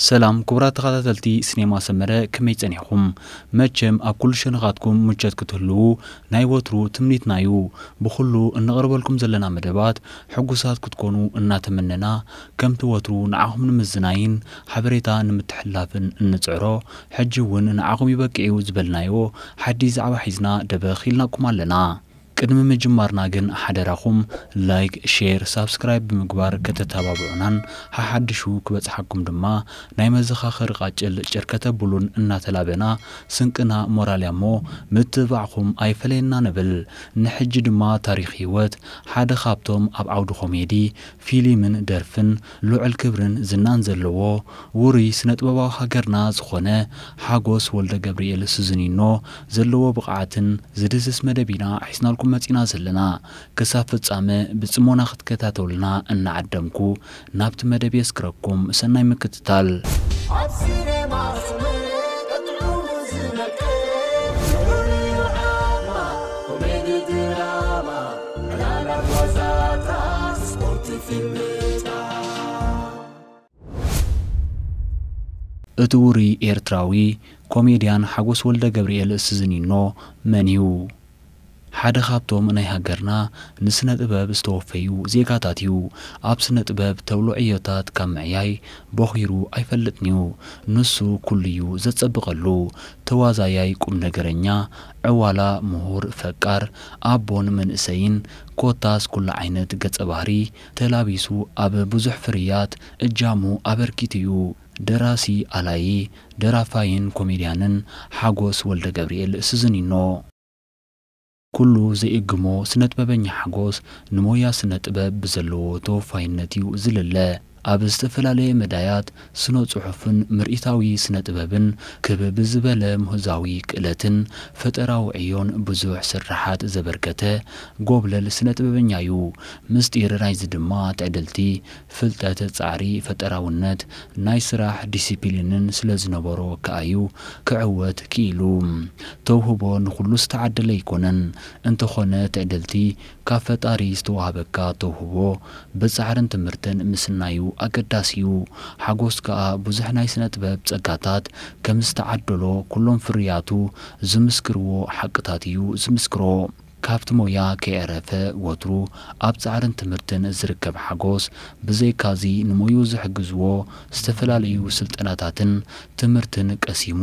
ሰላም ክቡራት ተኸታተልቲ ሲኔማ ሰመረ፣ ከመይ ጸኒሕኩም? መቸም ኣብ ኩሉ ሸነኻትኩም ምቾት ክትህልዉ ናይ ወትሩ ትምኒትና እዩ። ብኹሉ እንቕርበልኩም ዘለና መደባት ሕጉሳት ክትኮኑ እናተመነና፣ ከምቲ ወትሩ ንዓኹም ንምዝናይን ሓበሬታ ንምትሕልላፍን እንጽዕሮ፣ ሕጂ እውን ንዓኹም ይበቅዕ እዩ ዝበልናዮ ሓድሽ ዛዕባ ሒዝና ደበኽ ኢልናኩም ኣለና። ቅድሚ ምጅማርና ግን ሓደራኹም ላይክ፣ ሼር፣ ሳብስክራይብ ብምግባር ከተተባብዑናን ሓሓድሹ ክበጽሓኩም ድማ ናይ መዘኻኸሪ ቃጭል ጭር ከተብሉን እናተላበና፣ ስንቅና ሞራል እያ እሞ ምትብባዕኹም ኣይፈለየና ንብል። ንሕጂ ድማ ታሪኽ ህይወት ሓደ ካብቶም ኣብ ዓውዲ ኮሜዲ፣ ፊልምን ደርፍን ልዑል ክብርን ዝናን ዘለዎ ውሩይ ስነ ጥበባዊ ሃገርና ዝኾነ ሓጎስ ወልደ ገብርኤል ስዝኒኖ ዘለዎ ብቕዓትን ዝድህስስ መደብ ኢና ሒዝናልኩም መጺና ዘለና። ክሳብ ፍጻመ ብጽሞና ክትከታተሉና እናዓደምኩ ናብቲ መደብ የስክረኩም። ሰናይ ምክትታል። ኣብ ሲኔማ ስምዒት ጥዑም ዝነቅል፣ ዝውሪ ዓማ፣ ኮሜዲ ድራማ፣ ዕላላት ዋዛታት፣ ስፖርት ፊልምታት። እቲ ውሩይ ኤርትራዊ ኮሜድያን ሓጎስ ወልደ ገብርኤል ስዝኒኖ መን እዩ? ሓደ ካብቶም ናይ ሃገርና ንስነ ጥበብ ዝተወፈዩ ዜጋታት እዩ። ኣብ ስነ ጥበብ ተብሎ ዕዮታት ካብ ምዕያይ ቦኺሩ ኣይፈልጥን እዩ። ንሱ ኩሉ እዩ ዘጸብቐሉ። ተዋዛያይ፣ ቁም ነገረኛ፣ ዕዋላ፣ ምሁር፣ ፈቃር፣ ኣቦን መንእሰይን፣ ኮታስ ኩሉ ዓይነት ገጸ ባህሪ ተላቢሱ ኣብ ብዙሕ ፍርያት እጃሙ ኣበርኪቱ እዩ። ደራሲ፣ ኣላዪ፣ ደራፋይን ኮሜድያንን ሓጎስ ወልደ ገብርኤል ስዝኒኖ። ኩሉ ዘይእግሞ ስነ ጥበበኛ ሓጎስ ንሞያ ስነ ጥበብ ብዘለዎ ተወፋይነት እዩ ዝልለ። ኣብ ዝተፈላለየ መዳያት ስነ ጽሑፍን ምርኢታዊ ስነ ጥበብን ክብ ብዝበለ ምህዞዊ ክእለትን ፈጠራዊ ዕዮን ብዙሕ ስርሓት ዘበርከተ ጎብለል ስነ ጥበበኛ እዩ። ምስጢር ናይዚ ድማ ትዕድልቲ፣ ፍልጠት፣ ጻዕሪ፣ ፈጠራውነት፣ ናይ ስራሕ ዲሲፕሊንን ስለ ዝነበሮ ከኣ እዩ ክዕወት ክኢሉ። ተውህቦ ንኹሉ ዝተዓደለ ኣይኮነን። እንተኾነ ትዕድልቲ ካብ ፈጣሪ ዝተዋህበካ ተውህቦ ብጻዕርን ትምህርትን ምስናዩ ኣገዳሲ እዩ። ሓጎስ ከኣ ብዙሕ ናይ ስነ ጥበብ ጸጋታት ከም ዝተዓደሎ ኩሎም ፍርያቱ ዝምስክርዎ ሓቅታት እዩ ዝምስክሮ። ካብቲ ሞያ ከየዕረፈ ወትሩ ኣብ ጻዕርን ትምህርትን ዝርከብ ሓጎስ፣ ብዘይካዚ ንሞዩ ዝሕግዝዎ ዝተፈላለዩ ስልጠናታትን ትምህርትን ቀሲሙ፣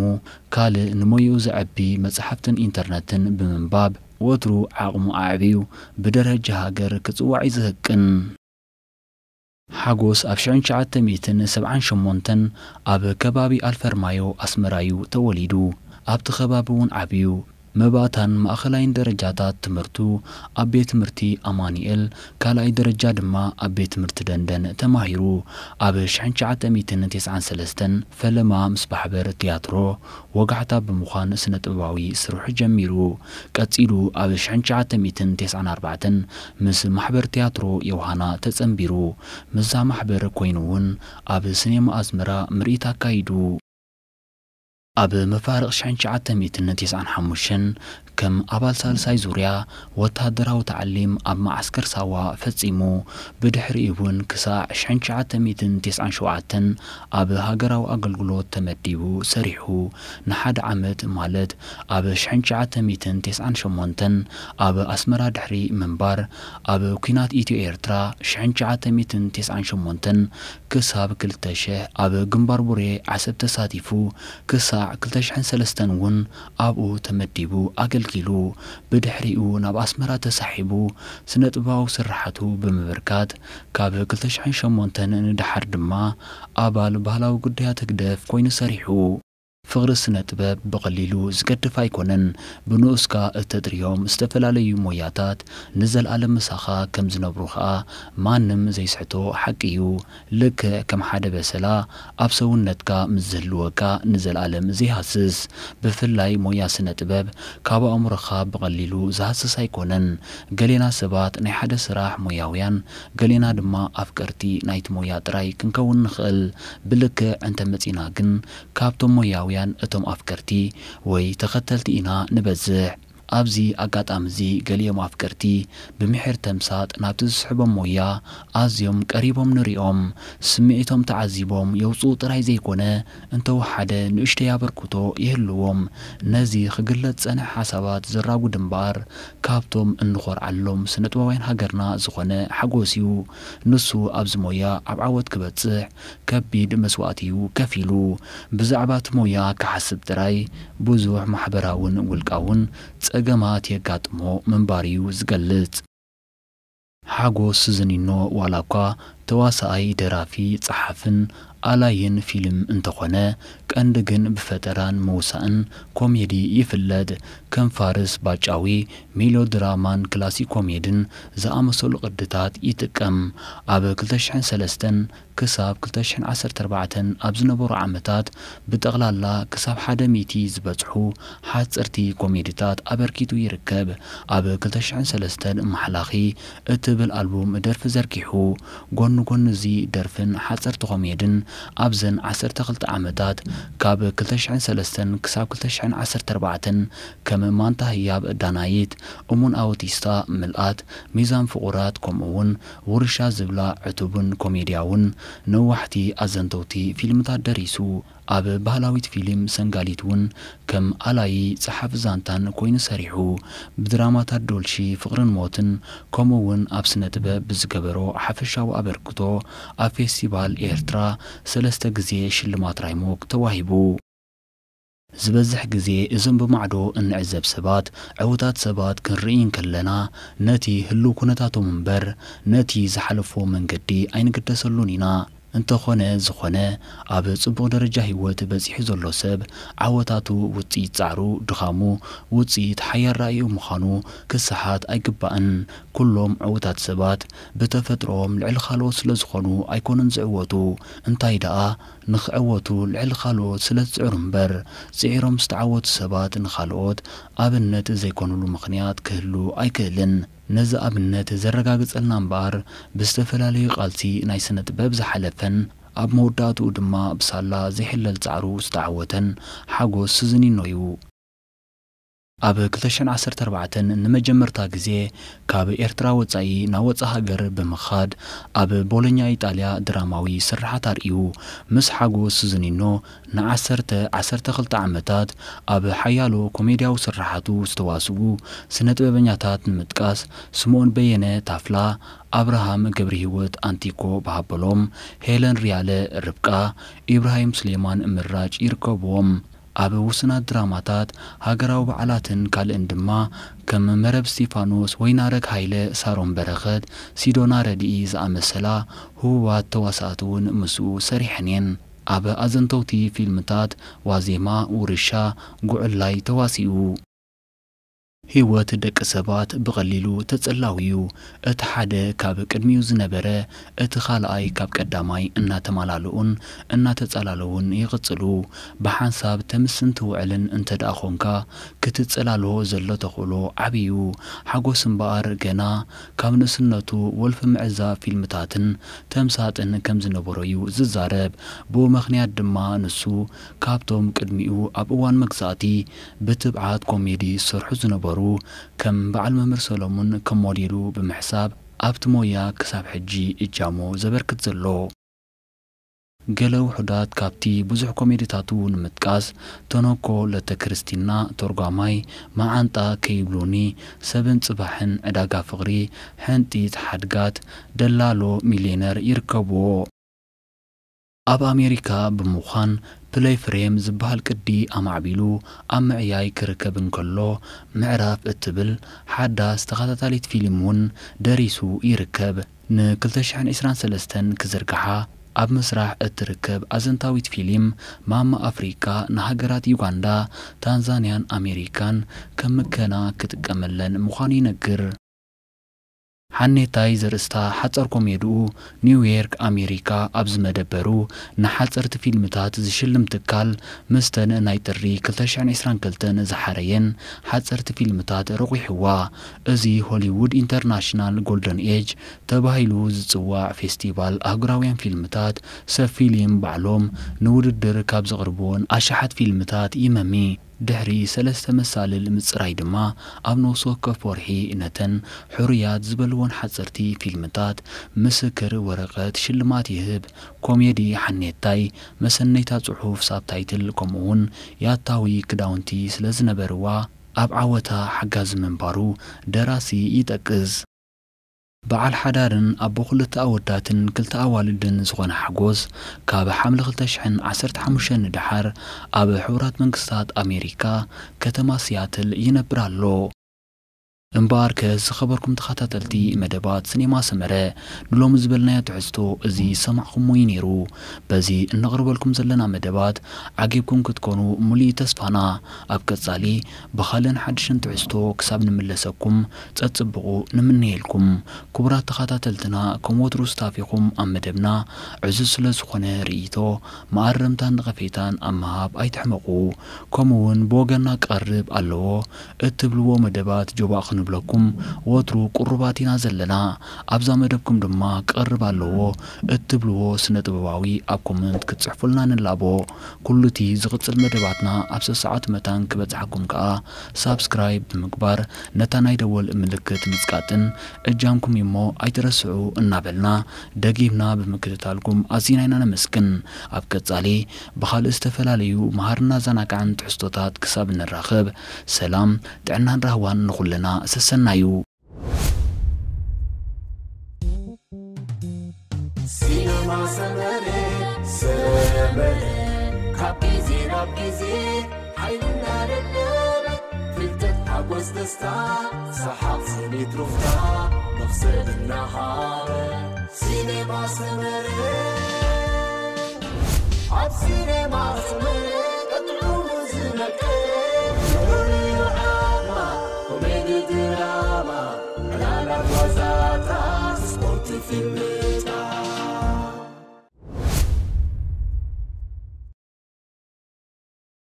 ካልእ ንሞዩ ዘዕቢ መጻሕፍትን ኢንተርነትን ብምንባብ፣ ወትሩ ዓቕሙ ኣዕብዩ ብደረጃ ሃገር ክጽዋዕ እዩ ዝህቅን። ሓጎስ ኣብ ሽሕን ትሽዓተ ሚእትን ሰብዓን ሸሞንተን ኣብ ከባቢ ኣልፈርማዮ ኣስመራ እዩ ተወሊዱ። ኣብቲ ከባቢ እውን ዓብዩ። መባእታን ማእኸላይን ደረጃታት ትምህርቱ ኣብ ቤት ትምህርቲ ኣማኑኤል፣ ካልኣይ ደረጃ ድማ ኣብ ቤት ትምህርቲ ደንደን ተማሂሩ። ኣብ ሽሕን ትሽዓተ ሚእትን ተስዓን ሰለስተን ፈለማ ምስ ማሕበር ትያትሮ ወጋሕታ ብምዃን ስነ ጥበባዊ ስርሑ ጀሚሩ። ቀጺሉ ኣብ ሽሕን ትሽዓተ ሚእትን ተስዓን ኣርባዕተን ምስ ማሕበር ትያትሮ ዮሃና ተጸንቢሩ። ምስዛ ማሕበር ኮይኑ እውን ኣብ ሲኔማ ኣስመራ ምርኢት ኣካይዱ። ኣብ መፋርቕ ሽሕን ትሽዓተ ሚእትን ተስዓን ሓሙሽተን ከም ኣባል ሳልሳይ ዙርያ ወተሃደራዊ ታዕሊም ኣብ መዓስከር ሳዋ ፈጺሙ። ብድሕሪኡ እውን ክሳዕ ሽሕን ትሽዓተ ሚእትን ተስዓን ሸውዓተን ኣብ ሃገራዊ ኣገልግሎት ተመዲቡ ሰሪሑ። ንሓደ ዓመት ማለት ኣብ ሽሕን ትሽዓተ ሚእትን ተስዓን ሸሞንተን ኣብ ኣስመራ ድሕሪ ምንባር፣ ኣብ ኲናት ኢትዮ ኤርትራ ሽሕን ትሽዓተ ሚእትን ተስዓን ሸሞንተን ክሳብ ክልተ ሽሕ ኣብ ግንባር ቡሬ ዓሰብ ተሳቲፉ፣ ክሳዕ ክልተ ሽሕን ሰለስተን እውን ኣብኡ ተመዲቡ ኣገልጊሉ። ብድሕሪኡ ናብ ኣስመራ ተሳሒቡ ስነ ጥበባዊ ስርሓቱ ብምብርካት፣ ካብ ክልተ ሽሕን ሸሞንተን ንደሓር ድማ ኣባል ባህላዊ ጉዳያት ህግደፍ ኮይኑ ሰሪሑ። ፍቕሪ ስነ ጥበብ ብቐሊሉ ዝገድፍ ኣይኮነን። ብንኡስካ እተጥርዮም ዝተፈላለዩ ሞያታት ንዘለኣለም ምሳኻ ከም ዝነብሩ ኸኣ ማንም ዘይስሕቶ ሓቂ እዩ። ልክዕ ከም ሓደ በሰላ ኣብ ሰውነትካ ምስ ዝህልወካ ንዘለኣለም ዘይሃስስ። ብፍላይ ሞያ ስነ ጥበብ ካብ ኣእምሮኻ ብቐሊሉ ዝሃስስ ኣይኮነን። ገሌና ሰባት ናይ ሓደ ስራሕ ሞያውያን፣ ገሌና ድማ ኣፍቀርቲ ናይቲ ሞያ ጥራይ ክንከውን ንኽእል። ብልክዕ እንተመጺና ግን፣ ካብቶም ሞያውያን እቶም ኣፍቀርቲ ወይ ተኸተልቲ ኢና ንበዝሕ። ኣብዚ ኣጋጣሚ እዚ ገሊኦም ኣፍቀርቲ ብምሒር ተምሳጥ ናብቲ ዝስሕቦም ሞያ ኣዝዮም ቀሪቦም ንሪኦም፣ ስምዒቶም ተዓዚቦም የውፅኡ ጥራይ ዘይኮነ እንተወሓደ ንእሽተይ ኣበርክቶ ይህልዎም። ነዚ ክግለጽ ዝጸንሐ ሓሳባት ዘራጉድ እምበኣር ካብቶም እንኾርዓሎም ስነጥበባውያን ሃገርና ዝኾነ ሓጎስ እዩ። ንሱ ኣብዚ ሞያ ኣብ ዓወት ክበጽሕ ከቢድ መስዋእቲ እዩ ከፊሉ። ብዛዕባ እቲ ሞያ ክሓስብ ጥራይ ብዙሕ ማሕበራውን ውልቃውን ጸገማት የጋጥሞ ምንባር እዩ ዝገልጽ። ሓጎስ ስዝኒኖ ዋላ እኳ ተዋሳኣይ፣ ደራፊ፣ ጸሓፍን ኣላይን ፊልም እንተኾነ፣ ቀንዲ ግን ብፈጠራን ምውሳእን ኮሜዲ ይፍለጥ። ከም ፋርስ ባጫዊ፣ ሜሎድራማን ክላሲክ ኮሜድን ዝኣመሰሉ ቅድታት ይጥቀም። ኣብ ክልተ ሽሕን ሰለስተን ክሳብ ክልተ ሽሕን ዓሰርተ ኣርባዕተን ኣብ ዝነበሩ ዓመታት ብጠቕላላ ክሳብ ሓደ ሚእቲ ዝበጽሑ ሓጸርቲ ኮሜድታት ኣበርኪቱ ይርከብ። ኣብ ክልተ ሽሕን ሰለስተን ማሕላኺ እትብል ኣልቡም ደርፊ ዘርጊሑ። ጎኒ ጎኒ እዚ ደርፍን ሓጸርቲ ኮሜድን ኣብዘን ዓሰርተ ክልተ ዓመታት ካብ ክልተ ሽሕን ሰለስተን ክሳብ ክልተ ሽሕን ዓሰርተ ኣርባዕተን ከም ማንታ ህያብ ዳናይት፣ እሙን ኣውቲስታ ምልኣት፣ ሚዛን ፍቑራት ከምኡ እውን ውርሻ ዝብላ ዕቱብን ኮሜድያውን ነዋሕቲ ኣዘንተውቲ ፊልምታት ደሪሱ። ኣብ ባህላዊት ፊልም ሰንጋሊት እውን ከም ኣላዪ ጸሓፊ ዛንታን ኮይኑ ሰሪሑ። ብድራማታት ዶልሺ፣ ፍቕርን ሞትን ከምኡ እውን ኣብ ስነ ጥበብ ብዝገበሮ ሓፈሻዊ ኣበርክቶ ኣብ ፌስቲቫል ኤርትራ ሰለስተ ግዜ ሽልማት ራይሞክ ተዋሂቡ። ዝበዝሕ ግዜ እዞም ብማዕዶ እንዕዘብ ሰባት ዕዉታት ሰባት ክንርኢ እንከለና ነቲ ህልው ኩነታቶም እምበር ነቲ ዝሓለፎ መንገዲ ኣይንግደሰሉን ኢና። እንተኾነ ዝኾነ ኣብ ጽቡቕ ደረጃ ህይወት በጺሑ ዘሎ ሰብ ዓወታቱ ውጽኢት ጻዕሩ፣ ድኻሙ ውጽኢት ሓያል ራእዩ ምዃኑ ክሰሓት ኣይግባእን። ኩሎም ዕዉታት ሰባት ብተፈጥሮኦም ልዕሊ ካልኦት ስለ ዝኾኑ ኣይኮኑን ዝዕወቱ። እንታይ ደኣ ንኽዕወቱ ልዕሊ ካልኦት ስለ ዝጽዕሩ እምበር፣ ጽዒሮም ዝተዓወቱ ሰባት ንኻልኦት ኣብነት ዘይኮኑሉ ምኽንያት ክህሉ ኣይክእልን። ነዚ ኣብነት ዘረጋግጸልና እምበኣር፣ ብዝተፈላለዩ ቃልሲ ናይ ስነ ጥበብ ዝሓለፈን ኣብ መወዳእትኡ ድማ ብሳላ ዘይሕለል ጻዕሩ ዝተዓወተን ሓጎስ ስዝኒኖ እዩ። ኣብ ክልተ ሽሕን ዓሰርተ ኣርባዕተን ንመጀመርታ ግዜ ካብ ኤርትራ ወጻኢ ናብ ወጻኢ ሃገር ብምኻድ ኣብ ቦሎኛ ኢጣልያ ድራማዊ ስርሓት ኣርእዩ። ምስ ሓጎስ ስዝኒኖ ንዓሰርተ ዓሰርተ ክልተ ዓመታት ኣብ ሓያሎ ኮሜድያዊ ስርሓቱ ዝተዋስኡ ስነ ጥበበኛታት ንምጥቃስ ስምኦን በየነ ታፍላ፣ ኣብርሃም ገብረሂወት ኣንቲኮ በሃበሎም፣ ሄለን ሪያለ ርብቃ፣ ኢብራሂም ሱሌማን ምራጭ ይርከብዎም። ኣብ ውሱናት ድራማታት፣ ሃገራዊ በዓላትን ካልእን ድማ ከም መረብ እስቲፋኖስ፣ ወይናረግ ሃይለ፣ ሳሮን በረኸት፣ ሲዶና ረድኢ ዝኣመሰላ ህቡባት ተዋሳእቲ እውን ምስኡ ሰሪሐን እየን። ኣብ ኣዘንተውቲ ፊልምታት ዋዜማ፣ ውርሻ፣ ጉዕላይ ተዋሲኡ። ህይወት ደቂ ሰባት ብቐሊሉ ተጸላዊ እዩ። እቲ ሓደ ካብ ቅድሚኡ ዝነበረ፣ እቲ ካልኣይ ካብ ቀዳማይ እናተማላልኡን እናተጻላለውን ይቕጽሉ። ብሓንሳብ ተምስን ትውዕልን እንተ ደኣ ኾንካ፣ ክትጸላልዎ ዘሎ ተኽእሎ ዓቢ እዩ። ሓጎስ እምበኣር ገና ካብ ንእስነቱ ወልፊ ምዕዛብ ፊልምታትን ተምሳጥን ከም ዝነበሮ እዩ ዝዛረብ። ብኡ ምኽንያት ድማ ንሱ ካብቶም ቅድሚኡ ኣብ እዋን መግዛእቲ ብትብዓት ኮሜዲ ዝሰርሑ ዝነበሩ ከም በዓል መምህር ሰሎሙን ከም ሞዴሉ ብምሕሳብ ኣብቲ ሞያ ክሳብ ሕጂ እጃሙ ዘበርክት ዘሎ። ገለ ውሑዳት ካብቲ ብዙሕ ኮሜዲታቱ ንምጥቃስ፣ ተነኮ ለተ ክርስቲና፣ ተርጓማይ፣ መዓንጣ ከይብሉኒ፣ ሰብን ጽባሕን፣ ዕዳጋ ፍቕሪ፣ ሕንጢት ሓድጋት፣ ደላሎ ሚልየነር ይርከብዎ። ኣብ ኣሜሪካ ብምዃን ፕለይ ፍሬም ዝበሃል ቅዲ ኣማዕቢሉ ኣብ ምዕያይ ክርከብ እንከሎ፣ ምዕራፍ እትብል ሓዳስ ተኸታታሊት ፊልም እውን ደሪሱ ይርከብ። ን ክልተ ሽሕን ዕስራን ሰለስተን ክዝርግሓ ኣብ ምስራሕ እትርከብ ኣዘንታዊት ፊልም ማማ ኣፍሪካ ንሃገራት ዩጋንዳ፣ ታንዛንያን ኣሜሪካን ከም ምከና ክጥቀመለን ምዃኑ ይነግር። ሓኔታይ ዘርእስታ ሓጸር ኮሜድኡ ኒውዮርክ ኣሜሪካ ኣብ ዝመደበሩ ንሓጸርቲ ፊልምታት ዝሽልም ትካል ምስተን ናይ ጥሪ ክልተ ሽሕን ዕስራን ክልተን ዝሓረየን ሓጸርቲ ፊልምታት ረቑሕዋ። እዚ ሆሊውድ ኢንተርናሽናል ጎልደን ኤጅ ተባሂሉ ዝጽዋዕ ፌስቲቫል ኣህጉራውያን ፊልምታት ሰብ ፊልም ባዕሎም ንውድድር ካብ ዘቕርብዎን ኣሽሓት ፊልምታት ይመሚ። ድሕሪ ሰለስተ መሳልል ምጽራይ ድማ ኣብ ነፍሲ ወከፍ ወርሒ ነተን ሕሩያት ዝበልወን ሓጸርቲ ፊልምታት ምስክር ወረቐት ሽልማት ይህብ። ኮሜዲ ሓኔታይ መሰነይታ ጽሑፍ፣ ሳብታይትል፣ ከምኡውን ያታዊ ክዳውንቲ ስለ ዝነበርዋ ኣብ ዓወታ ሓጋዚ ምንባሩ ደራሲ ይጠቅስ። በዓል ሓዳርን ኣቦ ክልተ ኣወዳትን ክልተ ኣዋልድን ዝኾነ ሓጎስ፣ ካብ ሓምለ ክልተ ሽሕን ዓሰርተ ሓሙሽተን ንደሓር ኣብ ሕቡራት መንግስታት ኣሜሪካ ከተማ ሲያትል ይነብር ኣሎ። እምበኣርከ ዝኸበርኩም ተኸታተልቲ መደባት ሲኔማ ሰመረ፣ ንሎሚ ዝበልናዮ ትሕዝቶ እዚ ዝሰማዕኹሞ እዩ ነይሩ። በዚ እነቕርበልኩም ዘለና መደባት ዓጊብኩም ክትኮኑ ሙሉእ ተስፋና። ኣብ ቀጻሊ ብኻልእን ሓድሽን ትሕዝቶ ክሳብ ንምለሰኩም ጸጽብቑ ንምነየልኩም። ክቡራት ተኸታተልትና፣ ከም ወትሩ ስታፊኹም ኣብ መደብና ዕዙዝ ስለ ዝኾነ ርእይቶ፣ መኣረምታን ነቐፌታን ኣብ ምሃብ ኣይትሕመቑ። ከምኡውን ብወገንና ክቐርብ ኣለዎ እትብልዎ መደባት ጆባእ ክንብለኩም ወትሩ ቅሩባት ኢና ዘለና። ኣብዛ መደብኩም ድማ ክቐርብ ኣለዎ እትብልዎ ስነ ጥበባዊ ኣብ ኮመንት ክትጽሕፉልና ንላቦ። ኩሉ እቲ ዝቕጽል መደባትና ኣብ ሰሰዓቱ መታን ክበጽሓኩም ከኣ ሳብስክራይብ ብምግባር ነታ ናይ ደወል ምልክት ምጽቃጥን እጃምኩም እዩሞ ኣይትረስዑ እናበልና ደጊምና ብምክትታልኩም ኣዚና ኢና ነመስግን። ኣብ ቀጻሊ ብኻልእ ዝተፈላለዩ መሃርና ዘናግዕን ትሕዝቶታት ክሳብ እንራኸብ ሰላም፣ ጥዕናን ራህዋን ንኹልና ሰሰናዩ። ሲነማ ሰመረ ሰመረ ካብ ግዜ ናብ ግዜ ሓይልና ደደበ ፍልጠት ሓጎስ ደስታ ሰሓቕ ስኒት ሩፍታ መኽሰብ እናሃበ ሲነማ ሰመረ ኣብ ሲነማ ሰመረ ቀጥዑ ዝነቀ ንዑ ዓማ ኮሜዲ ድራማ ዕላላት ዋዛታት ስፖርት ፊልም